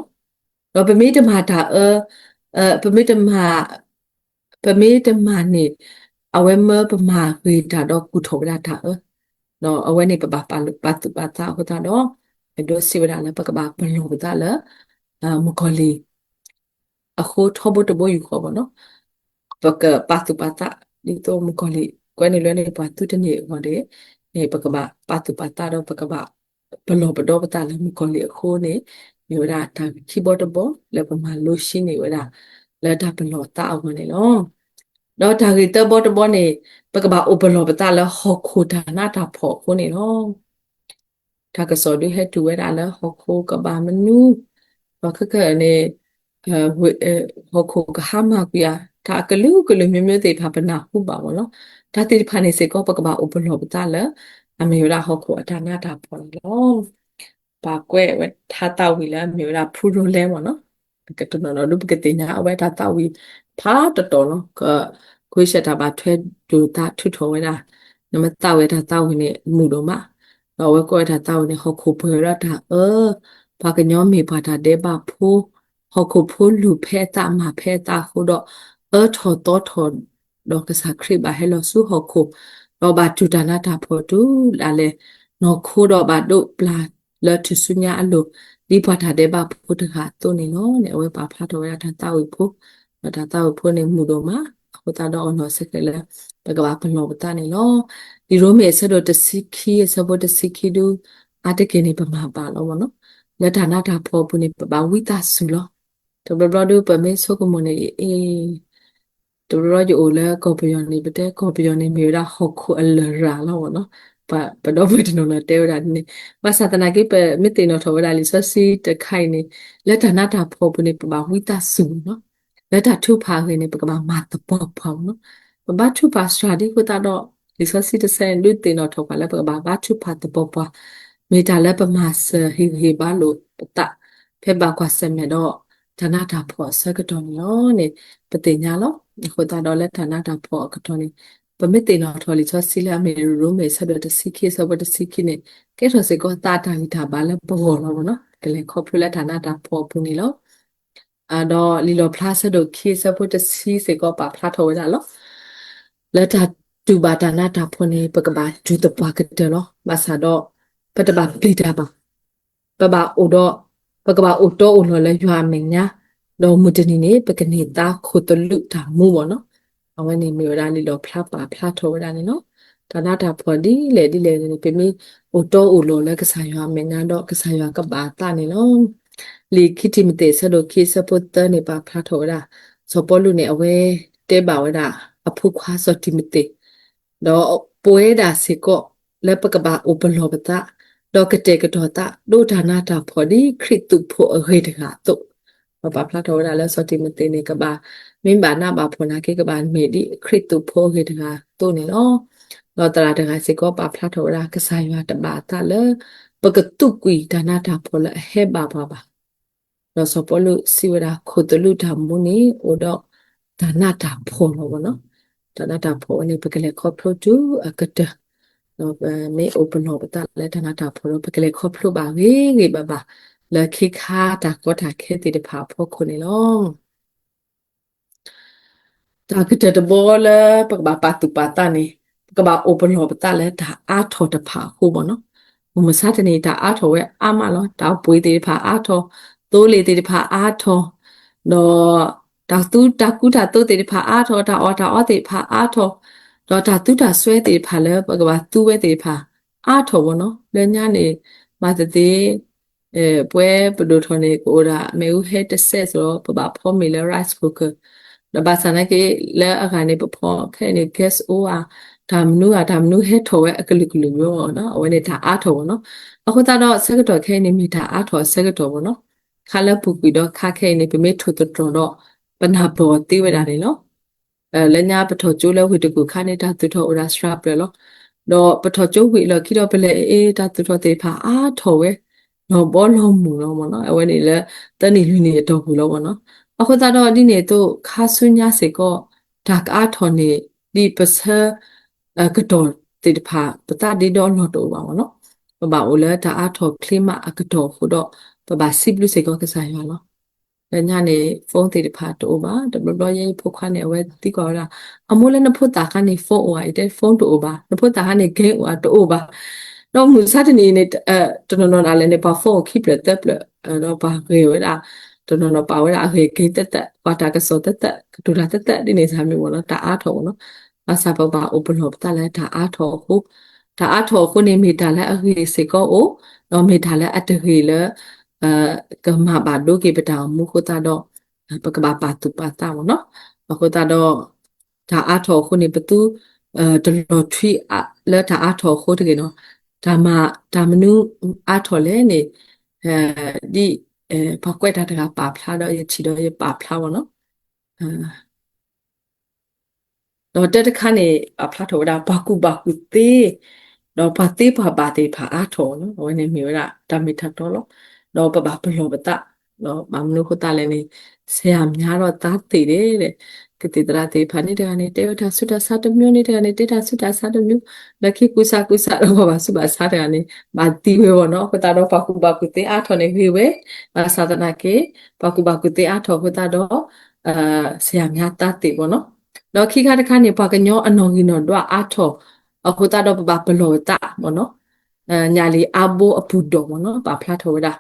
ၤ. ဒီးပမ့ၢ်တမၤတၢ်အၢ, ပမ့ၢ်တမၤ, ပမ့ၢ်တမၤန့ၣ် အဝဲမၢပမၤဂ့ၤတၢ်ဒီးကူၣ်ထီၣ်ဝဲဒၣ်တၢ်အၢ, ဒီးအဝဲန့ၣ်ပဘၣ်ပာ်သူၣ်ပာ်သးအဃိသတးဒီး အဲၣ်ဒိးစံးဝဲဒၣ်လၢပကဘၣ်ပလီၢ်ပသးလၢ မုၣ်ကီၤလံၢ် အဃိထီဘိတဘိယူၢ်ဃီဘၣ်နီၤ, ပကပာ်သူၣ်ပာ်သး ဒ်သိးမုၣ်ကီၤလံၢ် ကွဲးန့ၢ်လွဲန့ၢ်ပှၤသုတန့ၢ်အဂီၢ်န့ၣ် ပကဘၣ်ပာ်သူၣ်ပာ်သးဒီး ပကဘၣ်ပလီၢ်ပဒီပသးလၢမုၣ်ကီၤလံၢ်အဃိန့ၣ် မ့ၢ်ဝဲဒၣ်တၢ်ဂ့ၢ်ခံဘီတဘီလၢပမၤလိဆှံန့ၢ်ဝဲဒၣ် လၢတၢ်ပလီၢ်သးအဂီၢ်န့ၣ်လီၤ. ဒီးတၢ်ဂ့ၢ်သၢဘီတဘီန့ၣ် ပကဘၣ်အိၣ်ပလီၢ်ပသးလၢဟီၣ်ခိၣ်တၢ်နးတၢ်ဖှီၣ်အဃိန့ၣ်လီၤ. တၢ်ကစီၣ်ဒုးဟဲတုၤဝဲဒၣ်လၢဟီၣ်ခိၣ်ကဘၣ်မနုၤ, ဒီးခဲကနံၣ်န့ၣ် ဟီၣ်ခိၣ်ကဟါမၢ်ကွံာ်ဧါ, တၢ်အကလုာ်ကလုာ်မျိုးမျိုးသ့ၣ်တဖၣ်ပနၢ်ဟူဘၣ်မ့ၢ်နီၤ. တၢ်သ့ၣ်တဖၣ်န့ၣ်စ့ၢ်ကီး ပကဘၣ်အိၣ်ပလီၢ်ပသးလၢ အမ့ၢ်ဝဲဒၣ်ဟီၣ်ခိၣ်အတၢ်နးတၢ်ဖှီၣ်န့ၣ်လီၤ. ပာ်ကွဲးဝဲထါသးဝံၣ်လၢအမ့ၢ်ဝဲဒၣ် ဖုရိလဲမ့ၢ်နီၤ. တနီၤနီၤဒုးပကသ့ၣ်ညါအဝဲတၢ်သးဝံၣ်ဖးတတီၤလီၤ. က ခွံဆၢတၢ်ဘၣ်ထွဲဒိၣ်သးထုးထီၣ်ဝဲဒၣ်, နမ့ၢ်သးဝံၣ်တၢ်သးဝံၣ်န့ၣ် မုာ်ဒိၣ်မး, ဒီးအဝဲကွဲးဝဲတၢ်သးဝံၣ်န့ၣ် ဟီၣ်ခိၣ်ပှဲၤဝဲဒီးတၢ်အၢ, ပှၤကညီမ့ၢ်ပှၤတၢ်ဒဲးဘးဖိ, ဟီၣ်ခိၣ်ဖိလူၤဖဲအသးမၤဖဲအသးအဃိဒီး အၢထီၣ်သီထီၣ် ဒီးကစၢ်ခရံာ်ဘၣ်ဟဲလီၤဆူဟီၣ်ခိၣ်, ဒီးဘၣ်တူၢ်တၢ်နးတၢ်ဖှီၣ်တုၤဒၣ်လဲာ်, နီၢ်ခိဒီးဘၣ်ဒိးပျၢ်လၢထူၣ်စုညါအလိၤ, ဒ်ပှၤတၢ်ဒဲးဘးဖိတဂၤအသိးန့ၣ်လီၤန့ၣ် အဝဲပာ်ဖျါထီၣ်ဝဲဒၣ်တၢ်သးဝံၣ်ဖိ, ဒီးတၢ်သးဝံၣ်ဖိန့ၣ်မုာ်ဒိၣ်မး, အဃိသတးဒီးအနီၢ်ဆဲးကျၢးလၢ ပကဘၣ်ပလီၢ်ပသးန့ၣ်လီၤ. လံာ်ရိမ့ၤအဆၢဒိၣ်တဆံခံ အဆၢဖိတဆံခံဒု အါတက့ၢ်န့ၣ် ပမၤဘၣ်လီၤမ့ၢ်နီၤ. လၢတၢ်နးတၢ်ဖှီၣ်အပူၤန့ၣ် ပဘၣ်ဝံသးစူၤလီၤ. တဘျီဘျီဒုး ပမ့ၢ်ဆိကမိၣ်န့ၣ် အ့ တဘျီဘျီယအိၣ်လၢကီၢ်ပယီၤန့ၣ် ပတဲကီၢ်ပယီၤန့ၣ် မ့ၢ်ဝဲဒၣ်ဟီၣ်ခိၣ်အလရာ်လီၤမ့ၢ်နီၤ. ပဒီပုၢ်ဝဲၢ်တနီၤနီၤတဲဝဲဒၣ်ဒ်န့ၣ်, ဘၣ်ဆၣ်သနာ်က့ ပမ့ၢ်သ့ၣ်နီၣ်ထီၣ်ဝဲဒၣ်လံာ်စီဆှံတခါအံၤန့ၣ် လၢတၢ်နးတၢ်ဖှီၣ်အပူၤန့ၣ် ပဘၣ်ဝံသးစူၤမ့ၢ်နီၤ. လၢတၢ်ထုကဖၣ်အဂ့ၢ်န့ၣ် ပကဘၣ်မၤသပှၢ်ပှၢ်မ့ၢ်နီၤ. ပဘါထုကဖၣ်စှၤဒ်အဃိသတးဒီး လံာ်စီဆှံတဆၢန့ၣ် ဒုးသ့ၣ်နီၣ်ထီၣ်ပှၤလၢပကဘၣ်ဘါထုကဖၣ်သပှၢ်ပှၢ်, မ့ၢ်တၢ်လၢပမၤစၢၤဟ့ၣ်ဂံၢ်ဟ့ၣ်ဘါလိာ်ပသး ဖဲဘၣ်ကွၢ်ဆၢၣ်မဲာ်ဒီး တၢ်နးတၢ်ဖှီၣ်အဆၢကတီၢ်န့ၣ်လီၤန့ၣ် ပသ့ၣ်ညါလီၤ. အဃိသတးဒီးလၢတၢ်နးတၢ်ဖှီၣ်အကတီၢ်န့ၣ် ပမ့ၢ်သ့ၣ်နီၣ်ထီၣ်လံာ်စီဆှံလၢအမ့ၢ်ရိမ့ၤအဆၢဒိၣ်တဆံခံ အဆၢဖိတဆံခံန့ၣ် ကဲထီၣ်စ့ၢ်ကီးသးအတၢ်ဂံၢ်တၢ်ဘါလၢပဂီၢ်လီၤမ့ၢ်နီၤ. ကလဲၤခီဖျိလၢတၢ်နးတၢ်ဖှီၣ်အပူၤန့ၣ်လီၤ. ဒီးလံာ်လီၣ်ဖျါအဆၢဒိၣ်ခံအဆၢဖိတဆံစ့ၢ်ကီးပာ်ဖျါထီၣ်ဝဲဒၣ်လီၤ. လၢတၢ်တူၢ်ဘၣ်တၢ်နးတၢ်ဖှီၣ်န့ၣ် ပကဘၣ်တူၢ်သပှၢ်ကတၢၢ်လီၤ. ဘၣ်ဆၣ်ဒီး ပတဘၣ်ပျံၤတၢ်ဘၣ်. ပဘၣ်အိၣ်ဒီး ပကဘၣ်အိၣ်တီအိၣ်လီၤလၢယွၤအမဲာ်ညါ, ဒီးမုၢ်တနံၤန့ၣ် ပကန့ၢ်သါခိၣ်သလုးတၢ်မူမ့ၢ်နီၤ. အဝဲန့ၣ်မ့ၢ်ဝဲဒၣ်လံာ်လီၣ်ဖျါပာ်ဖျါထီၣ်ဝဲဒၣ်န့ၣ်လီၤ. တၢ်နးတၢ်ဖှီၣ်ဒ်လဲၣ်ဒ်လဲၣ်န့ၣ် ပမ့ၢ်အိၣ်တီအိၣ်လီၤလၢကစၢ်ယွၤအမဲာ်ညါဒီး ကစၢ်ယွၤကဘၣ်သးန့ၣ်လီၤ. လံာ်ခံတံၤမသ့းအဆၢဒိၣ်ခံအဆၢဖိသၢန့ၣ် ပာ်ဖျါထီၣ်ဝဲဒၣ် စီၤပီလူးန့ၣ် အဝဲတဲဘၣ်ဝဲဒၣ်အဖိခွါစီၤတံၤမသ့း ဒီးပဝဲဒၣ်စ့ၢ်ကီး လၢပကဘၣ်အိၣ်ပလီၢ်ပသး, ဒီးကတဲာ်ကတီၤသး ဒိးတၢ်နးတၢ်ဖှီၣ်ဒ်ခရံာ်သူးဖိအဂ့ၢ်တဂၤအသိး, ပာ်ဖျါထီၣ်ဝဲဒၣ်လၢစီၤတံၤမသ့းန့ၣ် ကဘၣ်မ့ၢ်ဘၣ်နးဘၣ်ဖှီၣ်နာ်က့ ကဘၣ်မ့ၢ်ဒ်ခရံာ်သူးဖိအဂ့ၢ်တဂၤအသိးန့ၣ်လီၤ. ဒီးသရၣ်တဂၤစ့ၢ်ကီးပာ်ဖျါထီၣ်ဝဲဒၣ် ကစၢ်ယွၤတဘၣ်အသးလၢ ပကသူးကွံာ်တၢ်နးတၢ်ဖှီၣ်လၢအဟဲဘၣ်ပှၤဘၣ်. ဒီးစီၤပီလူးစံးဝဲဒၣ် ခိၣ်သလုးတၢ်မူန့ၣ် အိၣ်ဒီးတၢ်နးတၢ်ဖှီၣ်လီၤမ့ၢ်နီၤ. တၢ်နးတၢ်ဖှီၣ်ဝဲန့ၣ် ပကလဲၤခီဖျိတုၤအကတၢၢ်, ဒီးပမ့ၢ်အိၣ်ပလီၢ်ပသးလၢတၢ်နးတၢ်ဖှီၣ်ဒီး ပကလဲၤခီဖျိဘၣ်ဂ့ၤဂ့ၤဘၣ်ဘၣ် လၢခ့ခါတၢ်ကီတၢ်ခဲသ့ၣ်တဖၣ်အဖီခိၣ်န့ၣ်လီၤ. တၢ်ကတၢၢ်တဘီလၢပကဘၣ်ပာ်သူၣ်ပာ်သးန့ၣ် ပကဘၣ်အိၣ်ပလီၢ်ပသးလၢတၢ်အါထီၣ်တဖၣ်အဃိမ့ၢ်နီၤ. မုၢ်မဆါတနံၤ တၢ်အါထီၣ်ဝဲအါမးလီၤ. တၢ်ပှ့ၤသ့ၣ်တဖၣ်အါထီၣ်, သိလ့ၣ်သ့ၣ်တဖၣ်အါထီၣ်, ဒီးတၢ်သူတၢ်ကူတၢ်သိးသ့ၣ်တဖၣ်အါထီၣ်, တၢ်အီၣ်တၢ်အီသ့ၣ်တဖၣ်အါထီၣ်, ဒီးတၢ်သူတၢ်စွဲသ့ၣ်တဖၣ်လၢပကဘၣ်သူဝဲသ့ၣ်တဖၣ် အါထီၣ်မ့ၢ်နီၤ. လၢညါန့ၣ် ဘၣ်သ့ၣ်သ့ၣ် ပဝဲပဒိၣ်ထီၣ်န့ၣ် ကအိၣ်ဒၣ်မ့ၣ်အူဟဲတစဲးစ့ၢ်ဒီး ပဘၣ်ဖီမ့ၤလၢ rice cooker, ဒီးဘၣ်ဆၣ်နာ်က့ လၢအဂၤန့ၣ် ပဖီခဲအံၤန့ၣ် gas အိၣ်ဧါ, တၢ်မနုၤဧါ တၢ်မနုၤဟဲထီၣ်ဝဲအကလုာ်ကလုာ်မ့ၢ်နီၤ. အဝဲန့ၣ်တၢ်အါထီၣ်မ့ၢ်နီၤ. အဃိသတးဒီး ဆၢကတီၢ်ခဲအံၤန့ၣ် မ့ၢ်တၢ်အါထီၣ်အဆၢကတီၢ်မ့ၢ်နီၤ. ခါလၢပူၤကွံာ်ဒီးခါခဲအံၤန့ၣ် ပမ့ၢ်ထိၣ်သတြီၤဒီး ပနၢ်ပၢၢ်အီၤသ့ဝဲဒၣ်န့ၣ်လီၤ. လၢညါပထီၣ်ကၠိလၢဝ့ၢ်တကူၣ်ခါန့ၣ် တၢ်သူၣ်ထီၣ်အိၣ်ဒၣ်စှၤပျၢၤလီၤ. ဒီးပထီၣ်ကၠိဝ့ၢ်လီၢ်ခံဒီး ပလဲၤအ့ တၢ်သူၣ်ထီၣ်သ့ၣ်တဖၣ်အါထီၣ်ဝဲ လီၤဘီလီၤမုၢ်လီၤမ့ၢ်နီၤ. အဝဲန့ၣ်လၢ သၢနံၣ်လွံၢ်နံၣ်အတီၢ်ပူၤလီၤမ့ၢ်နီၤ. အဃိသတးဒီးဒ်န့ၣ်အသိး ခါဆူညါစ့ၢ်ကီး တၢ်ကအါထီၣ်န့ၣ် ဒ်ပဆၢ ကတီၢ်သ့ၣ်တဖၣ် ပသးဒ့ဒီအလီၢ်တအိၣ်ဘၣ်မ့ၢ်နီၤ. ပဘၣ်အိၣ်လၢတၢ်အါထီၣ်ချ့မးအကတီၢ်အဃိဒီး ပဘၣ်စံးဘျုးစ့ၢ်ကီးကစၢ်ယွၤလီၤ. လၢညါန့ၣ် phone သ့ၣ်တဖၣ်တအိၣ်ဘၣ်. တဘျီဘျီယဲယဖိခွါန့ၣ် အဝဲသံကွၢ်ဝဲဒၣ် အမိၢ်လၢနဖိသၣ်ခါန့ၣ် phone အိၣ်ဧါ. ယတဲ phone တအိၣ်ဘၣ်. နဖိသၣ်ခါန့ၣ် game အိၣ်ဧါ. တအိၣ်ဘၣ်. ဒီးမုၢ်မဆါတနံၤအံၤန့ၣ် တနီၤနီၤဒၣ်လဲာ်န့ၣ် ပှၤ phone အိၣ်ခံဖျၢၣ်သၢဖျၢၣ် ဒီးပှၤဂဲၤဝဲဒၣ် တနီၤနီၤပာ်ဝဲဒၣ်အဂဲၤ game သၢသၢ ပှၤတၢ်ကစီၣ်သၢသၢ ကတိၤတၢ်သၢသၢ ဒ်န့ၣ်စ့ၢ်မ့ၢ်မ့ၢ်နီၤ တၢ်အါထီၣ်မ့ၢ်နီၤ. ဘၣ်ဆၣ်ပဘၣ်အိၣ်ပလီၢ်ပသးလၢတၢ်အါထီၣ်အဃိ, တၢ်အါထီၣ်အဃိန့ၣ် မ့ၢ်တၢ်လၢအဂ့ၤစ့ၢ်ကီးအိၣ်, ဒီးမ့ၢ်တၢ်လၢအတဂ့ၤလၢ ကမၤဘၣ်ဒိက့ၤပတၢ်အိၣ်မူအဃိသတးဒီး ပကဘၣ်ပာ်သူၣ်ပာ်သးမ့ၢ်နီၤ. အဃိသတးဒီး တၢ်အါထီၣ်အဃိန့ၣ် ပသူ တလီၤထွံလၢတၢ်အါထီၣ်အဃိတဂ့ၤနီၤ, တၢ်မၤ တၢ်မနုၤအါထီၣ်လဲၣ်န့ၣ် ဒ် ပှၤကွဲးတၢ်တဂၤပာ်ဖျါဒီး ယထံၣ်ဒီးယပာ်ဖျါဘၣ်နီၤ. ဒီးတၢ်တခါန့ၣ် ပာ်ဖျါထီၣ်ဝဲဒၣ် ပှၤကူၣ်ဘၣ်ကူၣ်သ့ ဒီးပှၤသ့ပှၤဘၣ်သ့ၣ်တဖၣ်အါထီၣ်နီၤ, အဝဲန့ၣ်မ့ၢ်ဝဲဒၣ်တၢ်မ့ၢ်တၢ်တီလီၤ. ဒီးပဘၣ်ပလီၢ်ပသး, ဒီးဘၣ်မနုၤအဃိသတးလဲၣ်န့ၣ် ဆရာများဒီးသားသ့ၣ်ဒီး ကသံၣ်သရၣ်သ့ၣ်တဖၣ်န့ၣ်တဂၤန့ၣ် တဲဝဲတၢ်ဆူးတၢ်ဆါတမျိုးန့ၣ်တဂၤန့ၣ် တဲတၢ်ဆူးတၢ်ဆါတမျိုး, လၢခံကူစါကူစါဒီးပှၤဘၣ်ဆူးဘၣ်ဆါတဂၤန့ၣ် ဘၣ်သံဝဲဘၣ်နီၤ. အဃိသတးဒီးပှၤကူၣ်ဘၣ်ကူၣ်သ့အါထီၣ်န့ၣ်ဂ့ၤဝဲ, ဘၣ်ဆၣ်သနာ်က့ ပှၤကူၣ်ဘၣ်ကူၣ်သ့အါထီၣ်အဃိသတးဒီး ဆရာများသားသ့ၣ်ဘၣ်နီၤ. ဒီးခံခါတခါန့ၣ် ပှၤကညီအနီၣ်ဂံၢ်နီၣ်ဒွးအါထီၣ် အဃိသတးဒီးပဘၣ်ပလီၢ်ပသးဘၣ်နီၤ. ညၣ်လံၤအါဘိအပူၤဒီးဘၣ်နီၤ ပာ်ဖျါထီၣ်ဝဲဒၣ်.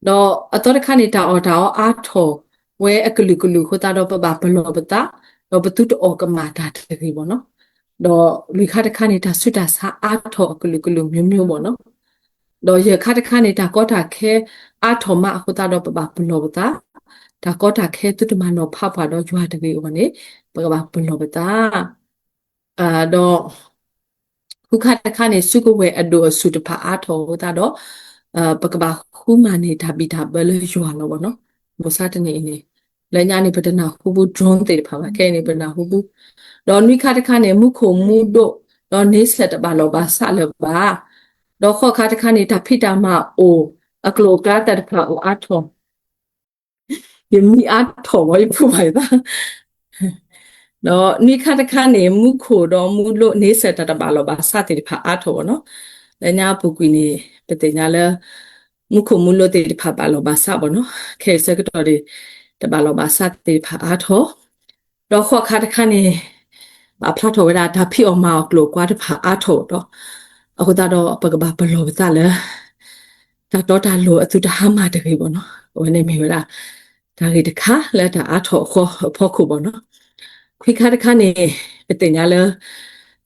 ဒီးအသီတခါန့ၣ် တၢ်အီၣ်တၢ်အီအါထီၣ်ဝဲအကလုာ်ကလုာ်အဃိသတးဒီးပဘၣ်ပလီၢ်ပသး, ဒီးပသုတအီၣ်ကမၣ်တၢ်တဂ့ၤဘၣ်နီၤ. ဒီးလွံၢ်ခါတခါန့ၣ် တၢ်ဆူးတၢ်ဆါအါထီၣ်အကလုာ်ကလုာ်မျိုးမျိုးဘၣ်နီၤ. ဒီးယဲၢ်ခါတခါန့ၣ်တၢ်ကီတၢ်ခဲအါထီၣ်မးအဃိသတးဒီးပဘၣ်ပလီၢ်ပသး, တၢ်ကီတၢ်ခဲသုတမၤနီၣ်ဖးပှၤဒီးယွၤတဂ့ၤအဂီၢ်န့ၣ် ပကဘၣ်ပလီၢ်ပသး. ဒီး ဃုခါတခါန့ၣ် စုကဝဲၤအဒိၣ်အဆူၣ်တဖၣ်အါထီၣ်အဃိသတးဒီး ပကဘၣ်ဃုမၤန့ၢ်တၢ်ဘံၣ်တၢ်ဘၢလၢယွၤလီၤဘၣ်နီၤ. မုၢ်ဆါတနံၤအံၤန့ၣ် လၢညါန့ၣ် ပတနၢ်ဟူဘူး drone သ့ၣ်တဖၣ်ဘၣ်, ခဲအံၤန့ၣ် ပနၢ်ဟူဘူး ဒီးနွံခါတခါန့ၣ် မူခိၣ်မူဒိၣ် ဒီးန့ဆၢၣ်တဘၣ်လီၢ်ဘၣ်စးလၢၤဘၣ်. ဒီးဃိးခါတခါန့ၣ် တၢ်ဖံးတၢ်မၤအိၣ် အကျိၤအကျါသ့ၣ်တဖၣ်အိၣ်အါထီၣ် ယမံအါထီၣ်ဝဲ ယဖူဘၣ်ယသး. ဒီးနွံခါတခါန့ၣ် မူခိၣ်ဒီးမူဒိၣ်န့ဆၢၣ်တၢ်တဘၣ်လီၢ်ဘၣ်စးသ့ၣ်တဖၣ်အါထီၣ်ဘၣ်နီၤ. လၢညါပူၤကွံာ်န့ၣ် ပသ့ၣ်ညါလၢ မူခိၣ်မူဒိၣ်သ့ၣ်တဖၣ်ဘၣ်လီၢ်ဘၣ်စးဘၣ်နီၤ. ခဲအံၤဆၢကတီၢ်န့ၣ် တဘၣ်လီၢ်ဘၣ်စးသ့ၣ်တဖၣ်အါထီၣ် ဒီးဃိးခါတခါန့ၣ် ပာ်ဖျါထီၣ်ဝဲဒၣ် တၢ်ဖံးအီၣ်မၤအီၣ်ကျိၤအကွါတဖၣ်အါထီၣ်ဒီး အဃိသတးဒီး ပကဘၣ်ပလီၢ်ပသးလၢ တၢ်တီတၢ်လိၤအသုတဟါမၢ်တဂ့ၤဘၣ်နီၤ. အဝဲန့ၣ်မ့ၢ်ဝဲဒၣ် တၢ်ဂ့ၢ်တခါလၢတၢ်အါထီၣ်အဖီခိၣ်ဘၣ်နီၤ. ခွံခါတခါန့ၣ် ပသ့ၣ်ညါလၢ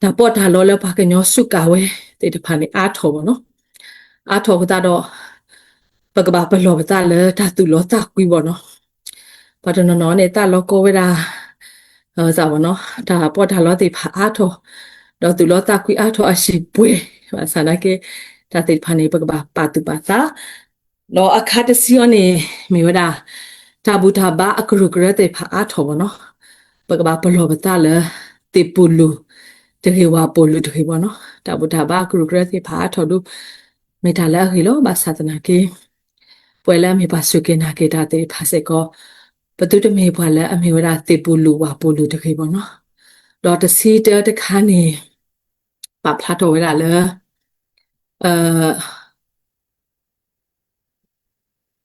တၢ်ပီးတၢ်လီလၢပှၤကညီစူးကါဝဲသ့ၣ်တဖၣ်န့ၣ် အါထီၣ်ဘၣ်နီၤ. အါထီၣ်အဃိသတးဒီး ပကဘၣ်ပလီၢ်ပသးလၢတၢ်သူၣ်လီသးကွံဘၣ်နီၤ. ပှၤတနီၤနီၤန့ၣ် သးလီကီဝဲဒၣ် စးဘၣ်နီၤ တၢ်ပီးတၢ်လီသ့ၣ်တဖၣ်အါထီၣ် ဒီးသူၣ်လီသးကွံအါထီၣ်အဟံၣ်ပှဲၤ ဘၣ်ဆၣ်သနာ်က့ တၢ်သ့ၣ်တဖၣ်န့ၣ် ပကဘၣ်ပာ်သူၣ်ပာ်သး ဒီးအခါတဆံအံၤန့ၣ် မ့ၢ်ဝဲဒၣ် တၢ်ဘူၣ်တၢ်ဘါအကရူၢ်ကရၢသ့ၣ်တဖၣ်အါထီၣ်ဘၣ်နီၤ. ပကဘၣ်ပလီၢ်ပသးလၢ သ့ၣ်ပူၤလူၤတဂ့ၤ ဝၣ်ပူၤလူၤတဂ့ၤဘၣ်နီၤ. တၢ်ဘူၣ်တၢ်ဘါအကရူၢ်ကရၢသ့ၣ်တဖၣ်အါထီၣ်ဒုး မ့ၢ်တၢ်လၢအဂ့ၤလီၤ. ဘၣ်ဆၣ်သနာ်က့ ပဝဲလၢအမ့ၢ်ပှၤစူၢ်က့ၤနာ်က့ၤတၢ်သ့ၣ်တဖၣ်စ့ၢ်ကီး ပသုတမ့ၢ်ပှၤလၢအမ့ၢ်ဝဲဒၣ်သ့ၣ်ပူၤလူၤဝၣ်ပူၤလူၤတဂ့ၤဘၣ်နီၤ. ဒီးတဆံတၢတခါန့ၣ် ပာ်ဖျါထီၣ်ဝဲဒၣ်လၢ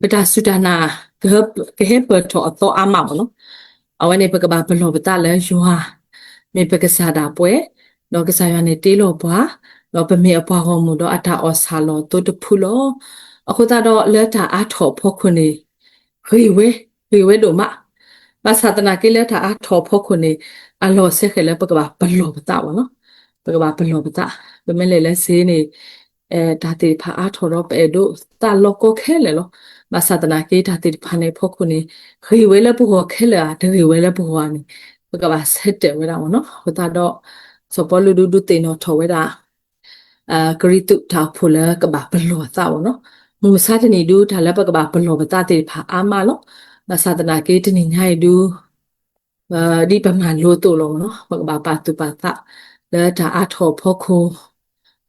ပတၢ်စူၢ်တၢ်နာ် ကဟဲပၢၢ်ထီၣ်အသီအါမးဘၣ်နီၤ. အဝဲန့ၣ် ပကဘၣ်ပလီၢ်ပသးလၢယွၤ မ့ၢ်ပကစၢ်ဒၣ်ပှဲၤ, ဒီးကစၢ်ယွၤန့ၣ်တ့လီၤပှၤ, ဒီးပမ့ၢ်အပှၤဂီၢ်မုၢ်ဒီးအတၢ်အီၣ်ဆၣ်လီၤသိတဖုလီၤ. အဃိသတးဒီးလၢတၢ်အါထီၣ်အဖီခိၣ်န့ၣ် ဂ့ၤဝဲ, ဂ့ၤဝဲဒိၣ်မး. ဘၣ်ဆၣ်သနာ်က့လၢတၢ်အါထီၣ်အဖီခိၣ်န့ၣ် အလီၢ်စဲဃဲၤလၢပကဘၣ်ပလီၢ်ပသးဘၣ်နီၤ. ပကဘၣ်ပလီၢ်ပသး, ပမ့ၢ်လဲၤလၢစ့န့ၣ် တၢ်သ့ၣ်တဖၣ်အါထီၣ်ဒီးပအဲၣ်ဒိးသးလီၤကီခဲလၢာ်လီၤ. ဘၣ်ဆၣ်သနာ်က့ တၢ်သ့ၣ်တဖၣ်န့ၣ်အဖီခိၣ်န့ၣ် ဂ့ၤဝဲလၢပဂီၢ်ခဲလၢာ်ဧါ, တဂ့ၤဝဲလၢပဂီၢ်ဧါန့ၣ် ပကဘၣ်ဆၢတဲာ်ဝဲဒၣ်မ့ၢ်နီၤ. အဃိသတးဒီး စီၤပီလူးဒုးဒုးသ့ၣ်နီၣ်ထီၣ်ဝဲဒၣ် ကရံၣ်သူးတၢ်အိၣ်ဖှိၣ်လၢကဘၣ်ပလီၢ်ပသးမ့ၢ်နီၤ. မုၢ်မဆါတနံၤဒုး တၢ်လၢပကဘၣ်ပလီၢ်ပသးသ့ၣ်တဖၣ်အါမးလီၤ. ဘၣ်ဆၣ်သနာ်က့ တနံၤညါအံၤဒုး ဒ်ပမၤလိသ့ၣ်ညါအံၤဒုး ပကဘၣ်ပာ်သူၣ်ပာ်သးလၢတၢ်အါထီၣ်အဖီခိၣ်,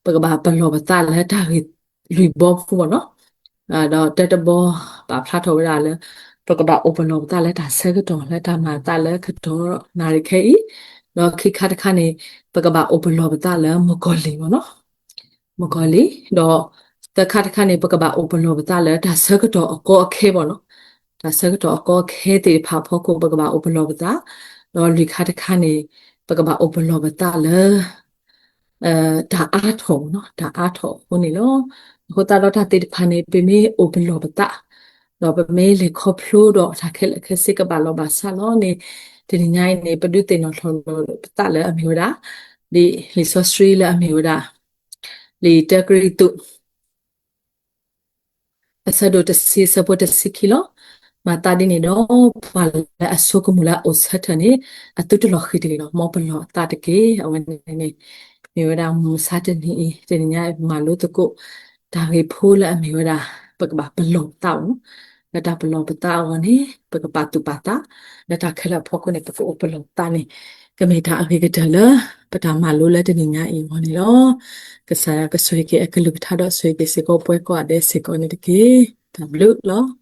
ပကဘၣ်ပလီၢ်ပသးလၢတၢ်ဂ့ၢ်လွံၢ်ဘီဖိမ့ၢ်နီၤ. ဒီးတၢတဘီ ပာ်ဖျါထီၣ်ဝဲဒၣ်လၢ ပကဘၣ်အိၣ်ပလီၢ်ပသးလၢတၢ်ဆၢကတီၢ် လၢတၢ်မၤအသးလၢကတီၢ်နၣ်ရံၣ်ခဲအံၤ, ဒီးခံခါတခါန့ၣ် ပကဘၣ်အိၣ်ပလီၢ်ပသးလၢမုၣ်ကီၤလံၢ်မ့ၢ်နီၤ. မုၣ်ကီၤလံၢ်, ဒီးသၢခါတခါန့ၣ် ပကဘၣ်အိၣ်ပလီၢ်ပသးလၢတၢ်ဆၢကတီၢ်အကီအခဲမ့ၢ်နီၤ. တၢ်ဆၢကတီၢ်အကီအခဲသ့ၣ်တဖၣ်အဖီခိၣ် ပကဘၣ်အိၣ်ပလီၢ်ပသး, ဒီးလွံၢ်ခါတခါန့ၣ် ပကဘၣ်အိၣ်ပလီၢ်ပသးလၢ တၢ်အါထီၣ်မ့ၢ်နီၤ, တၢ်အါထီၣ်အဃိန့ၣ်လီၤ. အဃိသတးဒီးတၢ်သ့ၣ်တဖၣ်န့ၣ် ပမ့ၢ်အိၣ်ပလီၢ်ပသး, ဒီးပမ့ၢ်လဲၤခီဖျိဒီးတၢ်ခဲလၢာ်ခဲဆ့ကဘၣ်လီၤဘၣ်စးလီၤန့ၣ်, တနံၤညါအံၤန့ၣ် ပဒုးသ့ၣ်နီၣ်ထီၣ်ပသးလၢအမ့ၢ်ဝဲဒၣ် ဒ်လံာ်စီဆှံလၢအမ့ၢ်ဝဲဒၣ် လံာ်တၢကရံၣ်သူး အဆၢဒိၣ်တဆံ အဆၢဖိတဆံခံလီၤ. မၤသးဒ်န့ၣ်ဒီး ပှၤလၢအဆိကမိၣ်လၢအအိၣ်ဆၢထၢၣ်န့ၣ် အသုတလီၤဃံၤတဂ့ၤလီၤ. မ်ပလီၢ်အသးတက့ၢ်. အဝဲန့ၣ်န့ၣ် မ့ၢ်ဝဲဒၣ်မုၢ်မဆါတနံၤအံၤ တနံၤညါအံၤ ပမၤလိသကိး တၢ်ဂ့ၢ်ဖိလၢအမ့ၢ်ဝဲဒၣ် ပကဘၣ်ပလီၢ်ပသးအီၤ, လၢတၢ်ပလီၢ်ပသးအဂီၢ်န့ၣ် ပကပာ်သူၣ်ပာ်သး, လၢတၢ်ခဲလၢာ်အဖီခိၣ်န့ၣ် ပကအိၣ်ပလီၢ်ပသးန့ၣ် ကမ့ၢ်တၢ်အဂ့ၤကတၢၢ်လၢ ပတၢ်မၤလိလၢတနံၤညါအံၤအဂီၢ်န့ၣ်လီၤ. ကစၢ်ယွၤကဆိၣ်ဂ့ၤက့ၤအကလုၢ်ကထါဒီးဆိၣ်ဂ့ၤက့ၤစ့ၢ်ကီးပှၤကိးဂၤဒဲးစ့ၢ်ကီးန့ၣ်တက့ၢ်. တၢ်ဘျုးလီၤ.